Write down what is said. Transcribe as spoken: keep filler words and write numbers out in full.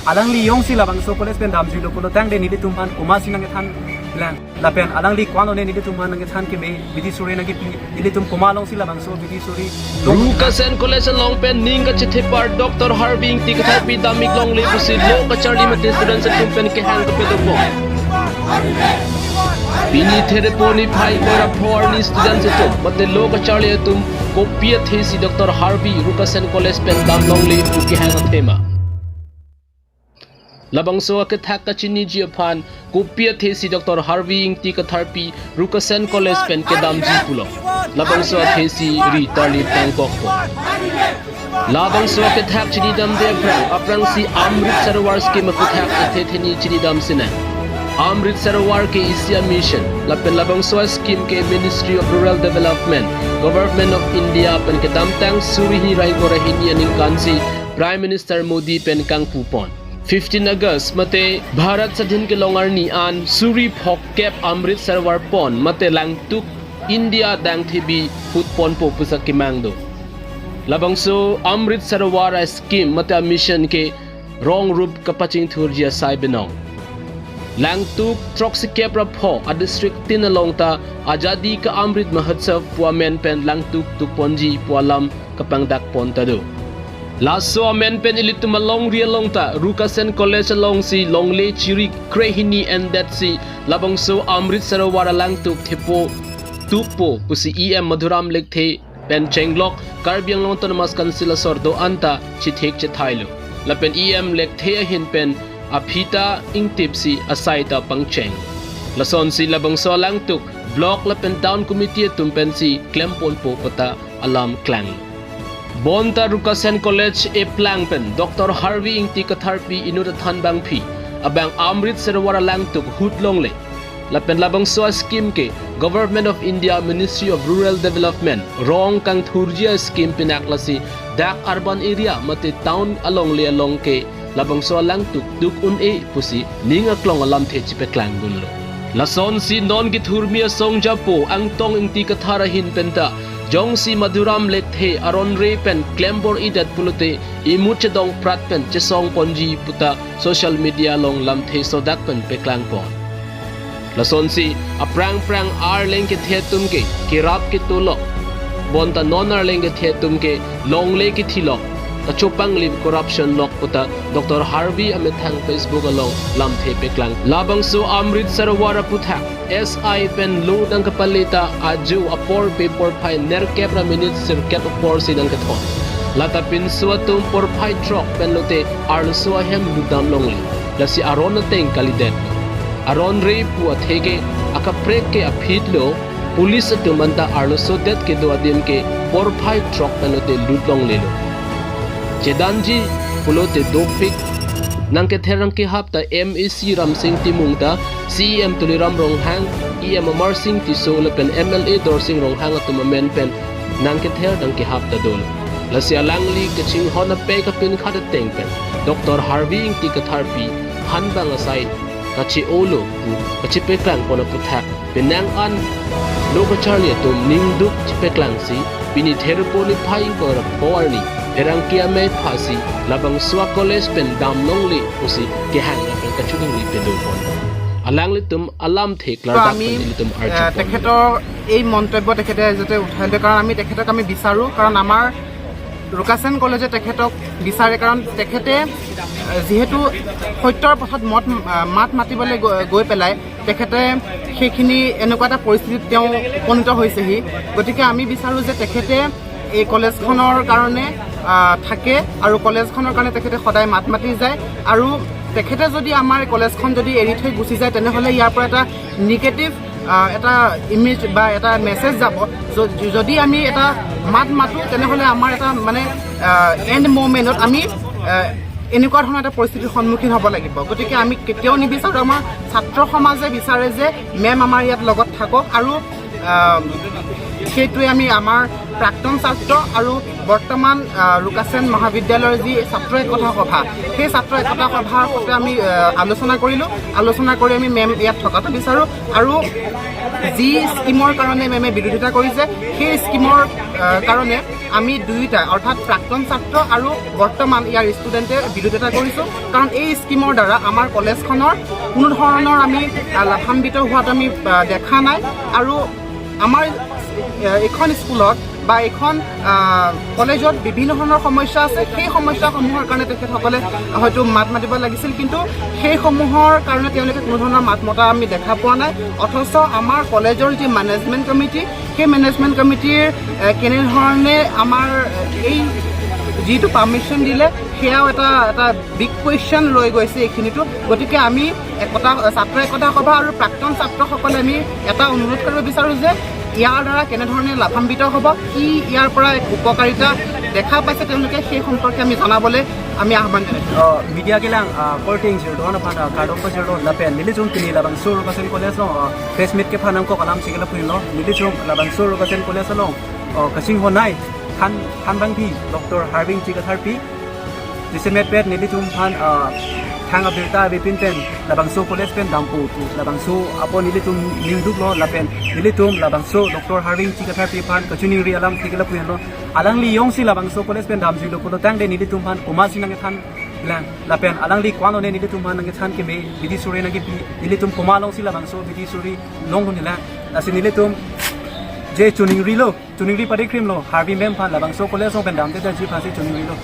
Alangli jongsi labangso college pen damjuilo pulo tangte nelitum aphan komatsi nangkethan lang. Lapen alangli ko-an lone nelitum aphan nangkethan keme, bidi suri nangkipi, nelitum komat alongsi labangso bidi suri. Rukasen College along pen ning kachethepar Doctor Harvey Ingti Katharpi dam-ik longle pusi lo kacharli mate students atum pen kehang kepedopo. Pini Therepo niphai ingkoi ra pho arni students atum mate lo kacharli atum kopi athesi Doctor Harvey Rukasen College pen dam longle pu kehang athema. Labangso akethak kachiniji aphan kopi athesi Doctor Harvey Ingti Katharpi Rukasen College pen kedamji pulo. Labangso athesi ri tarlip tangkokpo. Labangso akethak chinidamde aphrang, aphrangsi Amrit Sarovar scheme aphuthak athe theni chinidam sinang. Amrit Sarovar ke isi a-mission, lapen labangso a-scheme ke Ministry of Rural Development, Government of India pen kedamtang suri hini ra ingkoi ra hini aningkansi Prime Minister Modi pen kangpupon. Fifteen August mate Bharat Sadhin kelong arni an suri phokep Amrit Sarovar pon mate langtuk India dangthebi hutponpo pusi kemang do. Labangso Amrit Sarovar a-scheme mate a-mission ke rong rup kapachingthurji asai binong. Langtuk throksikep ra pho a-district tin along ta Azadi Ka Amrit Mahotsav pu amen pen langtuk tukponji pu alam kapangdakpon ta do. Laso amen pen ilitum alongri along ta Rukasen College alongsi longle chiri krehini endetsi labangso Amrit Sarovar alangtuk thepo tukpo pusi E M Madhuram Lekthe pen chenglok Karbi Anglong Autonomous Council asor do-an ta chithek chethailo. Lapen E M Lekthe ahin pen aphi ta ingtipsi asai ta pangcheng. Lasonsi labangso alangtuk block lapen town committee atum pensi klemponpo pu ta alam klang. Bonta Rukasen College eplang pen Doctor Harvey Ingti Katharpi inut athan bangphi abang Amrit Sarovar alangtuk hut longle. Lapen labangso a-scheme ke Government of India Ministry of Rural Development rong kangthurji a-scheme pinak lasi dak urban area mate town alongle along ke labangso alangtuk tuk un-e pusi ning aklong alamthe chipeklangdunlo. Lasonsi non kethurmi asong japo Angtong Ingti Kathar ahin penta jongsi Madhuram Lekthe aronre pen klembor-idet pulote imut chedongprat pen chesongponji pu ta social media along lamthe sodak pen peklangpon. Lasonsi aphrang phrang arleng kethe atum ke kerap ketolok. Bonta non arleng kethe atum ke longle kethilok, kachopanglim corruption lok pu ta Doctor Harvey amethang Facebook along lamthe peklang. Labangso Amrit Sarovar aphuthak S I pen lo nangkapale ta ajo apor pe porphai nerkep ra minute sirkep aporsi nangkethon. Lata pinso atum porphai throk pen lote arloso ahem lutdam longle. Lasi aron ateng kalidet. Aronre pu atheke akaprek ke aphitlo, police atum anta arloso det kedo adim ke porphai throk pen lote lut longlelo. Chedanji pulote dopik. Nangkether nangkehap ta M A C Ramsing Timung ta, C E M Tuliram Ronghang, E M Amarsing Tisso lapen M L A Dorsing Ronghang atum amen pen nangkether nangkehap ta dolo. Lasi alangli kachinghon ape kapin khat ateng pen Doctor Harvey Ingti Katharpi han bang asai kache-olo pu kachepeklangpon aphuthak penang an lo kacharli atum ningduk chepeklangsi pini Therepo niphai ingkoi ra pho arni pherangke amei phasi labangso a-college pen dam longle pusi kehang lapen kachudungri pedopon. Alanglitum alamthe তো klardak আমি, pen ilitum এ, arjupon. তেখেতৰ এই মন্তব্য তেখেতে যাতে উঠাই লয়, কাৰণ আমি তেখেতক আমি বিচাৰোঁ, কাৰণ আমাৰ ৰুকাছেন কলেজে তেখেতক বিচাৰে, কাৰণ তেখেতে, এ, যিহেতু সত্যৰ পথত মত, আ, মাত মাতিবলৈ গৈ, গৈ পেলাই তেখেতে সেইখিনি এনেকুৱা এটা পৰিস্থিতিত তেওঁ উপনীত হৈছেহি। গতিকে আমি বিচাৰোঁ যে তেখেতে এই কলেজখনৰ কাৰণে, আ, থাকে আৰু কলেজখনৰ কাৰণে তেখেতে সদায় মাত মাতি যায়। আৰু তেখেতে যদি আমাৰ কলেজখন যদি এৰি থৈ গুচি যায়, তেনেহ'লে ইয়াৰ পৰা এটা নিগেটিভ, আ, এটা ইমেজ বা এটা মেছেজ যাব। য-, যদি আমি এটা মাত মাতোঁ, তেনেহ'লে আমাৰ এটা মানে, আ, এণ্ড মমেণ্টত আমি, আ, এনেকুৱা ধৰণৰ এটা পৰিস্থিতিৰ সন্মুখীন হ'ব লাগিব। গতিকে আমি কেতিয়াও নিবিচাৰোঁ, আমাৰ ছাত্ৰ সমাজে বিচাৰে যে মেম আমাৰ ইয়াত লগত থাকক আৰু, আ, সেইটোৱে আমি আমাৰ প্ৰাক্তন ছাত্ৰ আৰু বৰ্তমান, আ, ৰুকাছেন মহাবিদ্যালয়ৰ যি ছাত্ৰ একতা সভা, সেই ছাত্ৰ একতা সভাৰ সৈতে আমি, আ, আলোচনা কৰিলোঁ। আলোচনা কৰি আমি মেম ইয়াত থকাটো বিচাৰোঁ আৰু যি স্কিমৰ কাৰণে মেমে বিৰোধিতা কৰিছে, সেই স্কিমৰ, আ, কাৰণে আমি দুয়োটা, অৰ্থাৎ প্ৰাক্তন ছাত্ৰ আৰু বৰ্তমান ইয়াৰ ষ্টুডেণ্টে বিৰোধিতা কৰিছোঁ। কাৰণ এই স্কিমৰ দ্বাৰা আমাৰ কলেজখনৰ কোনো ধৰণৰ আমি আহ, লাভান্বিত হোৱাটো আমি আহ, দেখা নাই। আৰু আমাৰ আহ, এইখন স্কুলত বা এইখন আহ, কলেজত বিভিন্ন ধৰণৰ সমস্যা আছে। সেই সমস্যাসমূহৰ কাৰণে তেখেতসকলে হয়তো মাত মাতিব লাগিছিল, কিন্তু সেইসমূহৰ কাৰণে তেওঁলোকে কোনো ধৰণৰ মাত মতা আমি দেখা পোৱা নাই। অথচ আমাৰ কলেজৰ যি মেনেজমেণ্ট কমিটি, সেই মেনেজমেণ্ট কমিটিৰ আহ, কেনেধৰণে আমাৰ এই যিটো পাৰ্মিশ্যন দিলে, সেয়াও এটা এটা বিগ কুৱেশ্যন ৰৈ গৈছে এইখিনিতো। গতিকে আমি একতা, ছাত্ৰ একতা সভা আৰু প্ৰাক্তন ছাত্ৰসকলে আমি এটা অনুৰোধ কৰিব বিচাৰোঁ যে ইয়াৰ দ্বাৰা কেনেধৰণে লাভান্বিত হ'ব, কি ইয়াৰ পৰা এক উপকাৰিতা দেখা পাইছে তেওঁলোকে, সেই সম্পৰ্কে আমি জনাবলৈ আমি আহ্বান জনাইছোঁ। Media kelang, ah, korte ingjir doan aphan, ah, kardom pajir do lapen nelitum pini labangso Rukasen College along, ah, press meet kephan nangkok alam si kela phulo. Nelitum labangso Rukasen College along, ah, kachingho nai than thanbangpi Doctor Harving Chi Katharpi. Jasemet pet nelitum aphan, ah, thang abirta avepin pen labangso college pen dampo pu labangso apot nelitum ningduklo lapen nelitum labangso Doctor Harving Chi Katharpi aphan kachiningri alam si kela phulo. Alangli jongsi labangso college pen damjilo pulo tangte nelitum aphan komatsi nangkethan lang lapen alangli ko-an lone nelitum aphan nangkethan keme bidi suri nangkipi, nelitum komat alongsi labangso bidi suri longdun lang. Lasi nelitum je chiningrilo, chiningri pade krimlo, Harving ma'am aphan labangso college along pen damtedetji aphansi chiningrilo.